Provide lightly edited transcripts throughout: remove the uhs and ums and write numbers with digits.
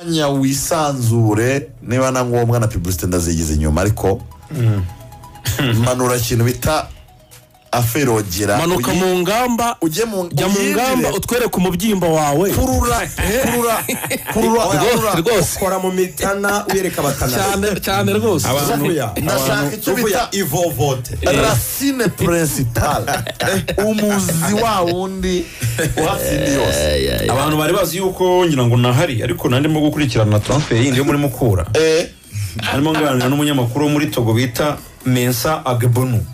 Mwanya wisanzure, niba na ngombwa na publicité ndazigize inyuma, ariko manura ikintu bita aferogera. Manuka mu ngamba, ujye mu jya mu ngamba utwereke umubyimba wawe. Kurura, kurura, kurura, kurura. Rwose. Kora mu mitana wereka abatana. Cyane cyane rwose. Ndashaka icyo bita ivovote, racine principale, umuzi wa wundi uhatsinda yose. Abantu bari bazi yuko ngira ngo nahari, ariko nandimo gukurikirana transfer yindi yo muri Mukura. Harimo nganira n'umunyamakuru wo muri Togo bita Mensa Agbonu.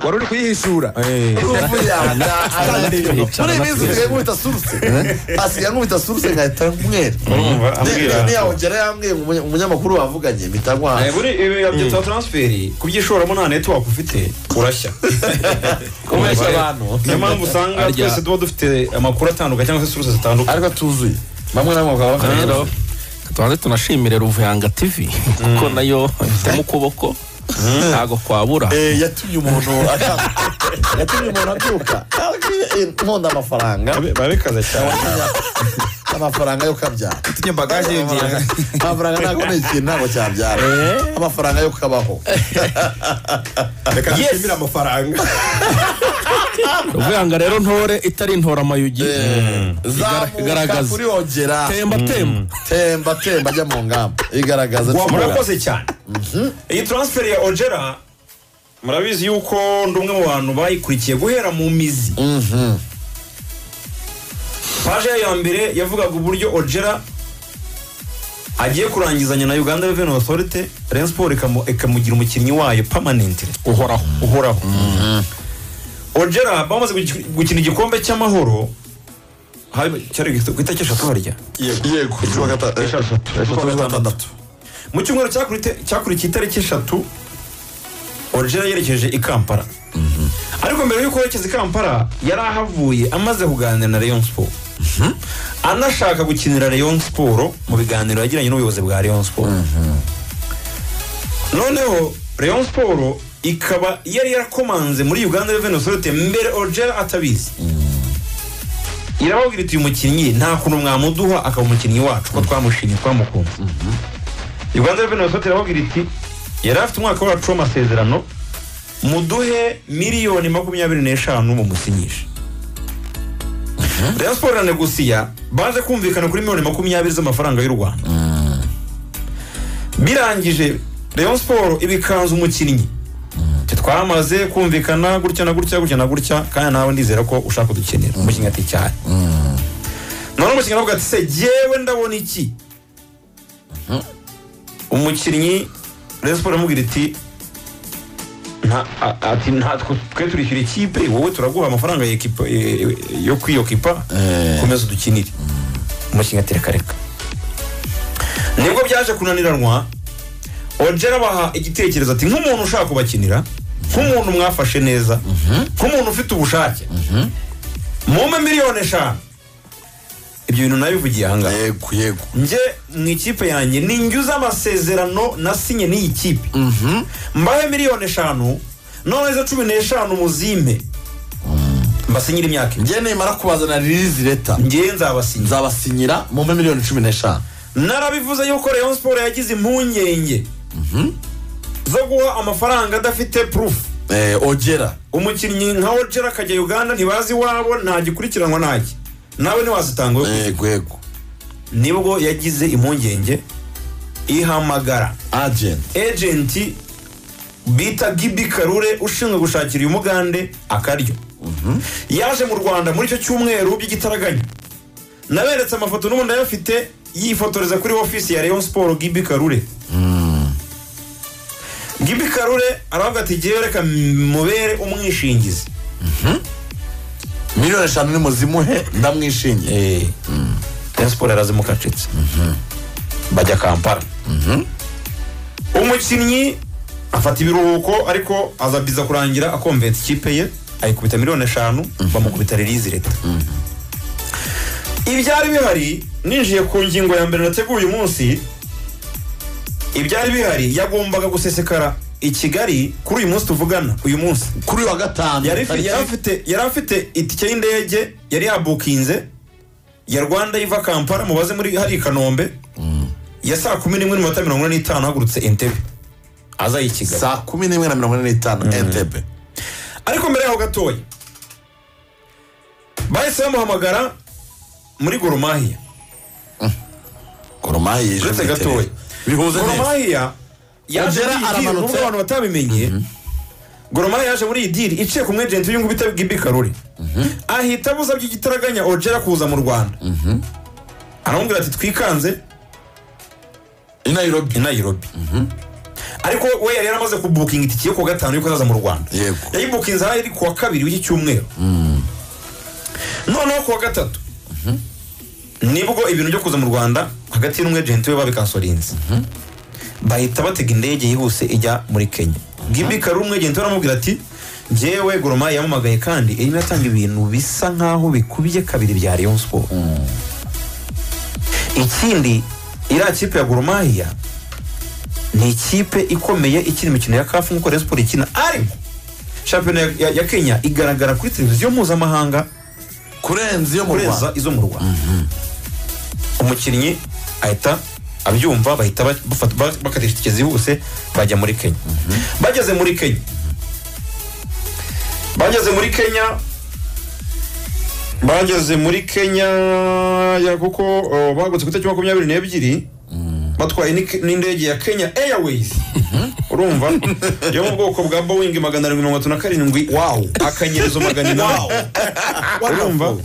Wari uri kuyihishura. Muri iyi minsi usigaye nkubita source, asigaye nkubita source nkahita nkwera. Urumva ambwira Niyawongera yambwiye ngo umunyamakuru wavuganye mpita nkwa. Buri ibi bya transfer kubyishoramo nta network ufite urashya. Kubeshya abantu. Niyo mpamvu usanga twese tuba dufite amakuru atandukanye cyangwa se source zitandukanye, ariko atuzuye bamwe na bamwe bakaba bafite. Rero tubanze tunashimire Ruvuyanga TV kuko nayo ifitemo ukuboko ntago kwabura. Yatumye umuntu yatumye umuntu abyuka nkunda amafaranga. Babikaze cyane. Amafaranga yo kabyara. Yatumye bagaje yiyongera. Amafaranga ntabwo ni ikintu, ntabwo cyabyara amafaranga yo kabaho. Reka dushimire amafaranga. Ruvuyanga rero ntore itari intora amayugi. Zamuka Igaragaza. kuri Ogera. Temba temba. Temba temba ajya mu ngamba igaragaza. Murakoze cyane. Iyi transfer ya Ojera murabizi yuko ndi umwe mu bantu bayikurikiye guhera mu mizi. Page ya mbere yavugaga uburyo Ojera agiye kurangizanya na Uganda Revenue Authority, Rayon Sports ikamugira umukinnyi wayo permanently uhoraho. Uhoraho. Ojera bamaze gukina igikombe cy'amahoro, hari cyari ku itariki 3 harya. Yego, 3 eshatu. Mu cyumweru cyakurikiye itariki 3 Ojera yerekeje i Kampala. Ariko mbere y'uko yerekeza i Kampala yari ahavuye amaze kuganira na Rayon Sports, anashaka gukinira Rayon Sports mu biganiro yagiranye n'ubuyobozi bwa Rayon Sports. Noneho Rayon Sports ikaba yari yarakomanze muri Uganda Revenue Authority mbere Ojera atabizi, irababwira iti: "Uyu mukinnyi nta kuntu mwamuduha akaba umukinnyi wacu ko twamushimye, twamukunze?" Uganda Revenue Authority irababwira iti: "Yari afite umwaka wacu w'amasezerano, muduhe miliyoni 25 mumusinyishe." Rayon Sports iranegusiya, baje kumvikana kuri miliyoni 20 z'amafaranga y'u Rwanda. Birangije Rayon Sports ibikanza umukinnyi. Ati: "Twamaze kumvikana gutya na gutya, gutya na gutya, kandi nawe ndizera ko ushaka kudukenera." Umukinnyi ati: "Cyane." None umukinnyi aravuga ati: "Se jyewe ndabona iki?" Umukinnyi Rayon Sports aramubwira iti nta ati nta twe turishyura ikipe, wowe turaguha amafaranga ya ekipa yo kwiyokipa, komeza udukinire. Umukinnyi ati: "Reka reka." Nibwo byaje kunaniranwa. Ojera baha igitekerezo ati: "Nk'umuntu ushaka kubakinira, nk'umuntu mwafashe neza, nk'umuntu ufite ubushake, mumpe miliyoni 5." Ibyo bintu nabivugiye ahangaha. Yego yego. Njye mu ikipe yanjye ninjyuza amasezerano nasinye n'iyi kipe, mbahe miliyoni 5, none izo 15 muzimpe mbasinyire imyaka 2. Njye nimara kubazana release letter, njye nzabasinyira. Nzabasinyira, mumpe miliyoni 15. Narabivuze yuko Rayon Sports yagize impungenge zo guha amafaranga adafite proof Ogera. Umukinnyi nka Ojera akajya Uganda, ntibazi iwabo, nta gikurikiranwa, ntaki, nawe ntiwazitanga we. Yego yego. Nibwo yagize impungenge ihamagara agent. Agent bita Gibi Karure ushinzwe gushakira uyu mugande akaryo. Yaje mu Rwanda muri icyo cyumweru by'igitaraganya, naberetse amafoto n'ubundi ayafite, yifotoreza kuri ofisi ya Rayon Sports. Gibi Karure, Gibi Karure aravuga ati: "Jyewe reka mubere umwishingizi." Miliyoni 5 nimuzimuhe ndamwishingiye. Rayon Sports yarazimukacitse, bajya Kampala. Umukinnyi afata ibiruhuko, ariko aza biza kurangira akomvetsa ikipe ye, ayikubita miliyoni 5, bamukubita release letter. Ibyari bihari, ninjiye ku ngingo ya mbere nateguye uyu munsi, ibyari bihari, yagombaga gusesekara i Kigali kuri uyu munsi tuvugana uyu munsi. Kuri uyu wa gatanu. Yari afite itike y'indege yari yabukinze. ya Rwanda iva Kampala mubaze muri hari Kanombe ya saa 11:45 hagurutse Entebbe aza i Kigali saa 11:45 Entebbe. Ariko mbere yaho gatoya bahise bamuhamagara muri Gor Mahia. Gor Mahia uretse gatoya bihuze neza. Gor Mahia yaje aramanutse abantu batabimenye. Gor Mahia yaje muri iyi deal iciye ku mwagent w'ingu bita Gibi Karori. Ahita abuza by'igitaraganya Ojera kuza mu Rwanda. Aramubwira ati twikanze i Nairobi. Ariko we yari yaramaze kubukinga itike yo ku gatanu yuko azaza mu Rwanda. Yayibukinze ari ku wa kabiri w'iki cyumweru. Noneho ku wa gatatu nibwo ibintu byo kuza mu Rwanda hagati y'umwagent we babikansorinze. Bahita batega indege yihuse ijya muri Kenya. Gibi Karori umwagent we aramubwira ati njyewe Gor Mahia yamamagaye kandi irimo yatanga ibintu bisa nkaho bikubye kabiri bya Rayon Sport. Ikindi iriya kipe ya Gor Mahia ni ikipe ikomeye ikina imikino ya CAF nk'uko Rayon Sport ikina, ariko shampiyona ya Kenya igaragara kuri televiziyo mpuzamahanga kurenza iyo mu Rwanda, izo mu Rwanda. Umukinnyi ahita abyumva, bahita bakatisha itike zihuse bajya muri Kenya. Bageze muri Kenya ya kuko bagutse ku itariki 22 batwaye n'indege ya Kenya Airways. Urumva yo mu bwoko bwa Boeing 737 wow akanyerezo 800. Urumva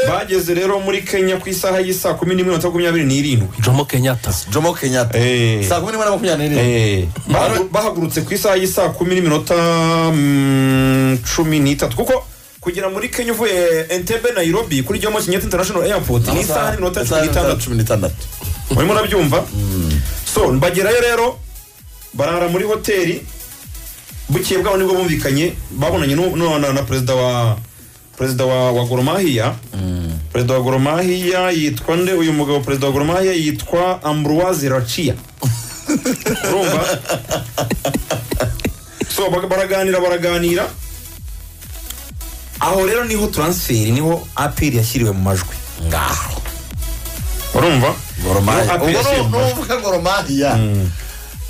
bageze rero muri Kenya ku isaha y'isa 11:27. Jomo Kenyatta saa 11:27. Bahagurutse ku isaha y'isa 10:13 kuko kugera muri Kenya uvuye Entebbe Nairobi kuri Jomo Kenyatta International Airport ni isaha n'iminota 16. Murimo nabyumva. So bagerayo rero barara muri hoteli. Bukiye bwabo nibwo bumvikanye babonanye na perezida wa Gor Mahia. Perezida wa Gor Mahia yitwa nde uyu mugabo? Perezida wa Gor Mahia yitwa Ambroise Rachia. Urumva? So baraganira. Aho rero niho transfer, niho APR yashyiriwe mu majwi. Ngaho. Urumva? Gor Mahia. Ubwo Gor Mahia.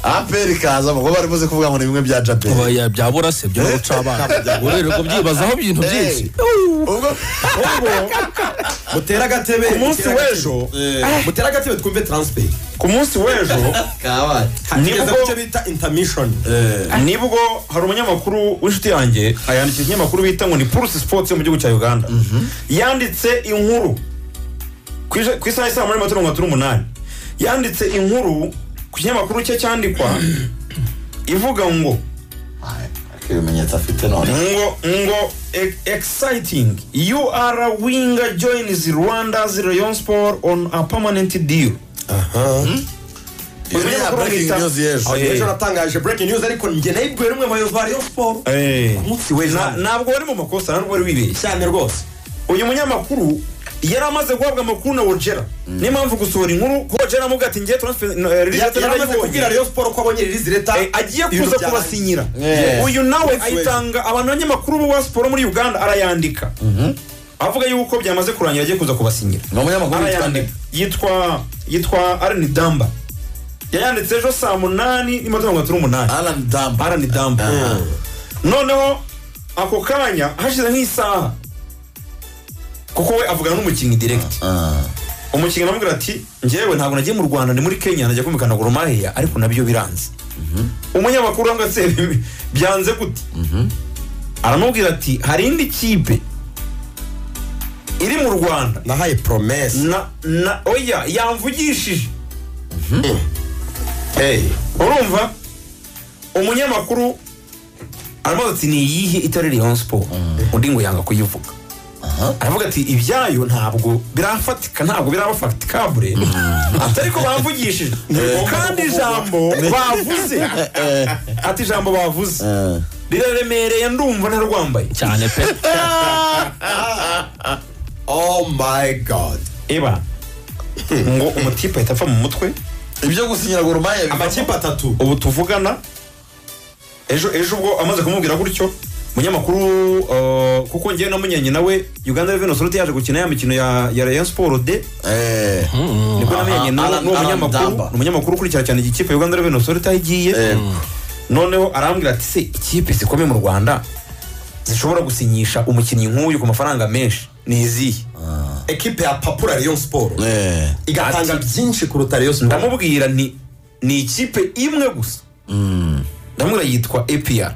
APR kaza ngo bari buze kuvuga ngo ni bimwe bya Jabel. Oya byabura se byo guca abana. Urero byibazaho ibintu byinshi. Ubwo mutera gatebe ku munsi w'ejo, mutera gatebe twumve transfer. Ku munsi w'ejo kabaye nibwo cyo bita intermission. Nibwo hari umunyamakuru w'inshuti yanjye ayandikira ikinyamakuru bita ngo ni Pulse Sports yo mu gihugu cya Uganda. Yanditse inkuru ku isaha ya 8:38. Yanditse inkuru ku kinyamakuru cye cyandikwa ivuga ngo akibimenyetso afite none ngo exciting UR winger joins Rwanda's Rayon Sport on a permanent deal. Breaking news yejo. Ejo natangaje breaking news ariko njye nayibwiwe rumwe mu bayobozi ba Rayon Sport. Umunsi w'ejo ntabwo wari mu makosa, ntabwo wari wibeshye cyane rwose. Uyu munyamakuru yari amaze guhabwa amakuru na Ojera. Niyo mpamvu gusohora inkuru ko Ojera amuga ati ngiye transfer release letter, yaramaze kubwira Rayon Sport ko abonye release letter agiye kuza kubasinyira. Uyu nawe ayitanga abantu banyamakuru ba Sport muri Uganda arayandika. Avuga yuko byamaze kurangira agiye kuza kubasinyira. Ni umunyamakuru witwa nde? Yitwa Alan Damba. Yayanditse ejo saa 8:38. Alan Damba. Noneho ako kanya hashize nk'isaha kuko we avugana n'umukinnyi direct. Umukinnyi aramubwira ati njyewe ntabwo nagiye mu Rwanda ni muri Kenya najya kumvikana Gor Mahia ariko nabyo biranze. Umunyamakuru ngo ase byanze gute? Aramubwira ati hari indi kipe iri mu Rwanda nahaye promesse na oya yamvugishije. Urumva umunyamakuru aramubaza ati ni iyihe itari Rayon Sport? Undi ngo yanga kuyivuga. Aravuga ati ibyayo ntabwo birafatika, ntabwo birabafatikabure. Atari ko bamvugishije kandi ijambo bavuze ati ijambo bavuze riraremereye ndumva ntarwambaye cyane pe. Oh my God. Eba ngo umutipe ahita apfa mu mutwe ibyo gusinyira Gor Mahia amakipe atatu ubu tuvugana. Ejo ubwo amaze kumubwira gutyo Umunyamakuru kuko ngewe namenyanye nawe Uganda Revenue Authority yaje gukina ya mikino ya Rayon Sport de nibwo namenyanye n'uwo munyamakuru, ni umunyamakuru ukurikira cyane ikipe Uganda Revenue Authority aho igiye. Noneho arambwira ati se ikipe zikomeye mu Rwanda zishobora gusinyisha umukinnyi nk'uyu ku mafaranga menshi ni izihe? Ekipe ya Papura Rayon Sport igatanga byinshi kuruta Rayon Sport. Ndamubwira nti ni ikipe imwe gusa, ndamubwira yitwa APR.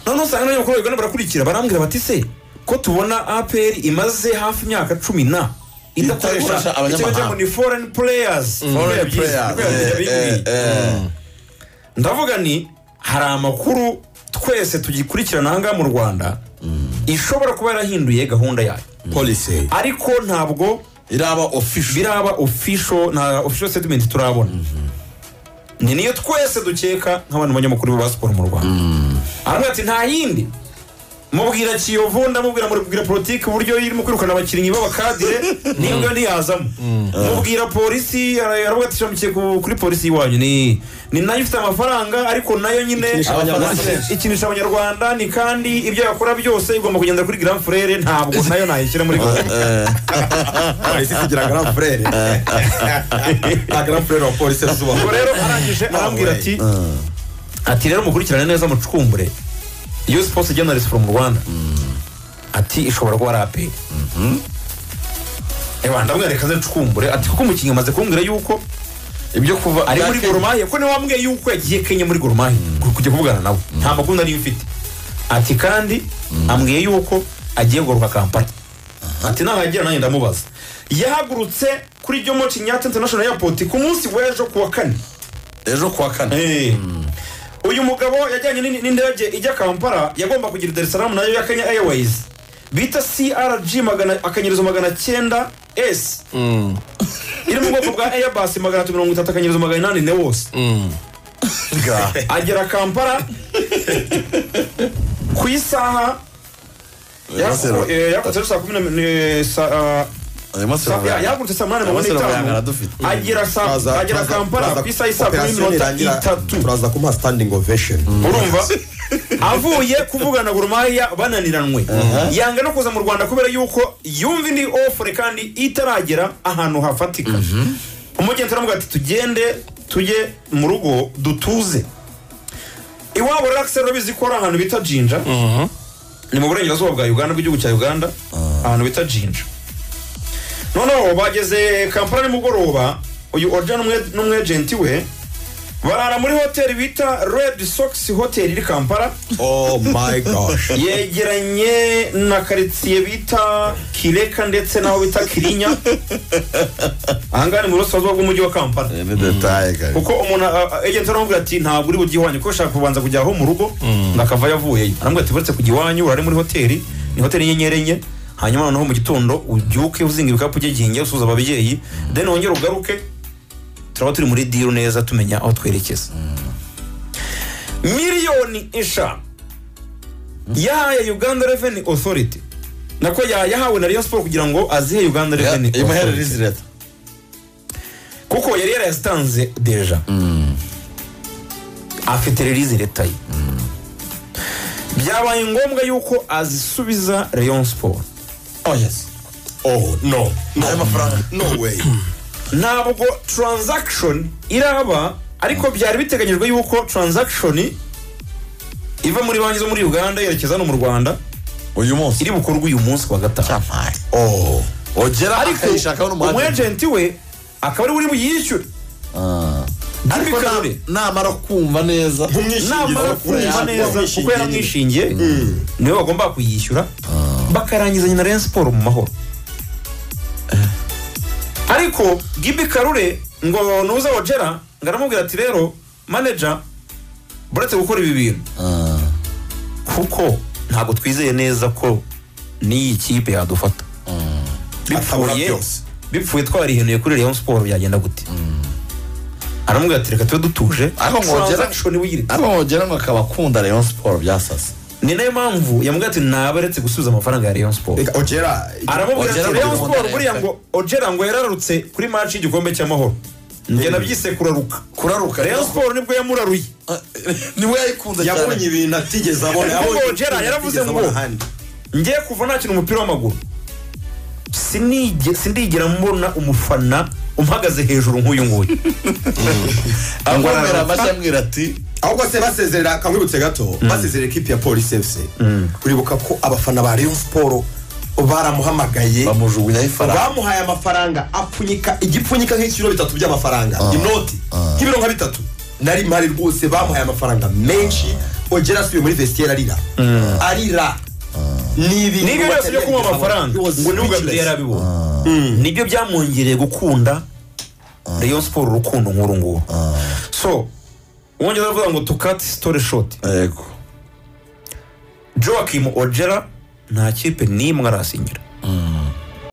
Noneho usanga n'abanyamakuru ba Uganda barakurikira barambwira bati se ko tubona APR imaze hafi imyaka 10 idakoresha abanyamahanga, ni foreign players. Ndavuga ni hari amakuru twese tugikurikirana aha ngaha mu Rwanda ishobora kuba yarahinduye gahunda yayo policy, ariko ntabwo iraba official, biraba official, nta official statement turabona. Ni niyo twese dukeka nk'abantu banyamakuru ba siporo mu Rwanda. Aravuga ati nta yindi, mubwira Kiyovu, ndamubwira mubwira politiki uburyo irimo kwirukana abakinnyi b'abakadire niyo ntiyazamo, mubwira polisi, aravuga ati shamikiye kuri polisi iwanyu ni nayo ifite amafaranga ariko nayo nyine ikinisha abanyarwanda, ni kandi ibyo yakora byose igomba kugenda kuri Grand Frere, ntabwo nayo nayishyira muri polisi kugira Grand Frere nta Grand Frere wa polisi zuba. Rero arangije arambwira ati rero mukurikirane neza mucukumbure iyo sports journalist from Rwanda ati ishobora kuba ari APR. Ewa ndabwira reka ze ncukumbure ati kuko umukinnyi amaze kumbwira yuko ibyo kuva ari muri Gor Mahia, ko niwe wambwiye yuko yagiye Kenya muri Gor Mahia kujya kuvugana nawe nta makuru nari mfite, ati kandi ambwiye yuko agiye kugaruka Kampala, ati nahagera nanjye ndamubaza. Yahagurutse kuri Jomo Kenyatta International Airport ku munsi w'ejo kuwa kane, ejo kuwa kane. Uyu mugabo yajyanye n'indege ijya Kampala yagomba kugira Dar es Salaam nayo ya Kenya Airways bita CRG 900 S iri mu bwoko bwa Airbus 330 800 wose. Agera Kampala ku isaha yakutse saa 10 yagurutse saa 8:45 agera Kampala ku isaha saa 10:03. Turaza kumuha standing ovation. Urumva avuye kuvugana Gor Mahia bananiranwe, yanga no kuza mu Rwanda kubera yuko yumva indi offer kandi itaragera ahantu hafatika. Umugenzi aramubwira ati tugende tujye mu rugo dutuze. Iwabo relax urabizi ko ari ahantu bita Jinja, ni mu burengerazuba bwa Uganda bw'igihugu cya Uganda, ahantu bita Jinja. Noneho bageze Kampala nimugoroba, uyu Oja n'umwegenti we barara muri hoteli bita Red Sox Hotel iri Kampala. Oh my gosh. Yegeranye na quartier bita Kireka ndetse naho bita Kirinya. Ahangaha ni mu burasirazuba bw'umujyi wa Kampala. Kuko umuntu agent aramubwira ati ntabwo uri bujye iwanyu kuko ushaka kubanza kujya aho mu rugo ngakava yavuyeyo. Aramubwira ati uretse kujya iwanyu urare muri hoteli, ni hoteli y'inyenyeri enye, hanyuma noneho mu gitondo ubyuke uzinga ibikapu ujye Ginge usuhuza ababyeyi, then wongere ugaruke, turaba turi muri deal neza tumenya aho twerekeza. 5 miliyoni yahaye Uganda Revenue Authority, nako yahawe na Rayon Sport kugira ngo azihe Uganda Revenue Authority kuko yari yarayatanze deja, afite release leta ye. Byabaye ngombwa yuko azisubiza Rayon Sport. Oh yes. Oh no. No. No way. Ntabwo transaction iraba, ariko byari biteganyijwe yuko transaction iva muri banki zo muri Uganda yerekeza no mu Rwanda uyu munsi iri bukorwe uyu munsi wa gatanu. Oh. Ogera akayishaka no mu agent we akaba ari uri buyishyure. Ariko namara kumva neza, namara kumva neza kuko yaramwishingiye niwe bagomba kuyishyura bakarangizanya na Rayon Sport mu mahoro. Ariko Gibi Karure ngo nuza Ojera ngaramubwira ati rero manager buretse gukora ibi bintu kuko ntabwo twizeye neza ko n'iyi kipe yadufata. Bipfuye twarihenuye kuri Rayon Sport byagenda gute? Aramubwira ati reka tube dutuje. Ariko Ojera ngo akaba akunda Rayon Sport byasasa. Ni nayo mpamvu yamubwira ati nabaretse gusubiza amafaranga ya Rayon Sport. Ojera aramubwira ati Rayon Sport buriya ngo Ojera ngo yararutse kuri match y'igikombe cy'amahoro. Njye nabyise kuraruka. Kuraruka. Rayon Sport nibwo yamuraruye. Niwe yayikunze cyane. Yabonye ibintu atigeze abona. Kuko Yabonye Ojera ibintu yaravuze atigeze ngo abona ahandi. Ngiye kuva nakina umupira w'amaguru, sindigera mbona umufana umpagaze hejuru nk'uyu nguyu. Akomera amashyi, ambwira ati: Ahubwo se basezerera, kamwibutse gato, basezerera ekipi ya Polisi FC, uribuka ko abafana ba Rayon Sport baramuhamagaye? Bamujugunyaho ifaranga. Bamuhaye amafaranga, apfunyika igipfunyika nk'ikiro bitatu by'amafaranga, inoti nk'ibiro nka bitatu. Nari mpari rwose. Bamuhaye amafaranga menshi. Ojera asubiye muri vestiaire arira, arira. Ni ibintu Nibyo byose byo kumuha amafaranga He was ngo nibwo speechless. yarabibonye, nibyo byamwongereye gukunda Rayon Sport urukundo nk'uru nguru. So wongera avuga ngo to cut story short, Joachim Ojera nta kipe n'imwe arasinyira.